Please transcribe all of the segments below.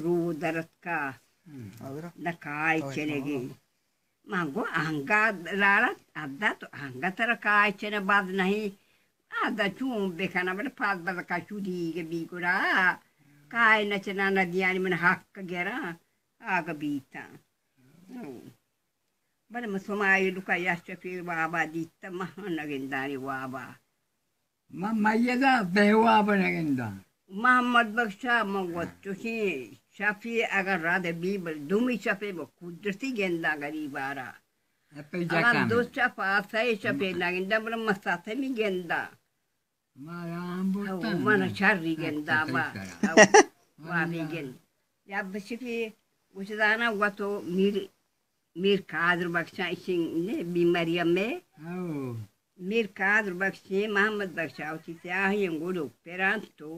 رو درتکا، نہ کائے چنگی۔ من گو آنگا لالت ادا تو آنگا ترا کائے چنہ باز نہیں۔ ادا چون بکناں، بلے پاد بزکا چو دیگہ بی گڑا کائے نہ چناں نہ دیانی، من حق گراں آگہ بیتاں۔ بلے من سمائی لکا یا شفیع وابا دیتہ، من نگندانی وابا۔ من میدا بے واب نگنداں۔ محمد بخشا من وت چوشیں شفیع اگر رد بی بل دومی شفے بہ قدرتی گنداں غریبارا۔ اگر دو شف آ سئے شفے نگنداں، بلے من ستمی گنداں۔ من شری گنداں با۔ وابی گند۔ یا بشفی گوشدانا وتو میر، میر قادر بخشاں اشیں نے بیماری میں۔ میر قادر بخشیں محمد بخشا وتی سیاہیں گڑو پرانتو۔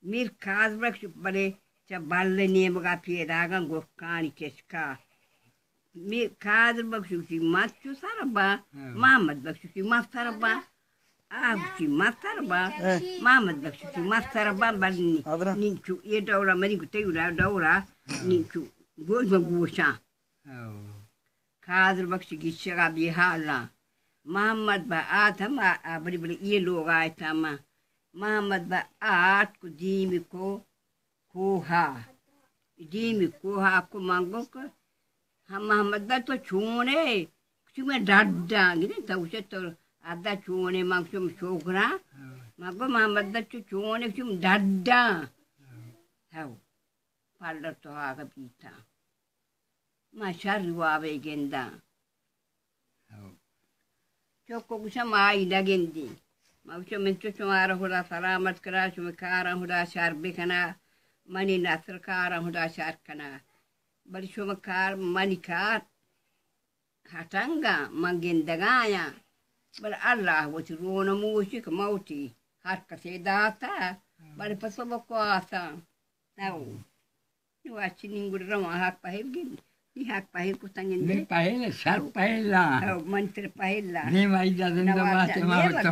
میر قادر بخش بلے چہ بل نیمگا پیداگاں گرکانی چشکا۔ میر قادر بخش گوشی من چو سر باں، محمد بخش گوشی من سر باں، آ گوشی من سر باں، محمد بخش گوشی من سر باں، بل نی-، نینچو اے ڈورا منی گو تئی ڈورا نینچو گوش بہ گوشاں۔ قادر بخش گیشگا بے حالاں۔ محمد با آت ہم آ، آ بڑی بڑی اے لوگ آئے تاما۔ محمد با آت کو دیمی کو کوہا۔ دیمی کوہا کو منگو کو، ہم محمد با تو چونے؟ چو میں ڈڈاں، گنے تو اسے تو ادا چونے؟ من چو شوگراں۔ منگو محمد با تو چونے؟ چو میں ڈڈاں۔ ہو۔ پلر تو آگہ بیتاں۔ ما شر وابے گنداں۔ چکو گوشاں ما آئی نہ گندیں۔ ما گوشاں من چو شمارا خدا سلامت کنا، شمے کاراں خدا شر بکنا، منی نسل کاراں خدا شر کنا۔ بلے شمے کار منی کار ہٹنگاں، من گندگایاں۔ بلے اللہ وتی رونموشی کہ موتی ہر کسے داتا، بلے پہ سبک آساں۔ او۔ نو اچ نی گڑ رواں ہاک پہل گند۔ نی ہاک پہل کتاں گندے۔ نی پہل، شر پہل لا۔ او، من تر پہل لا۔ نی مائی دا زندہ بات ما تو۔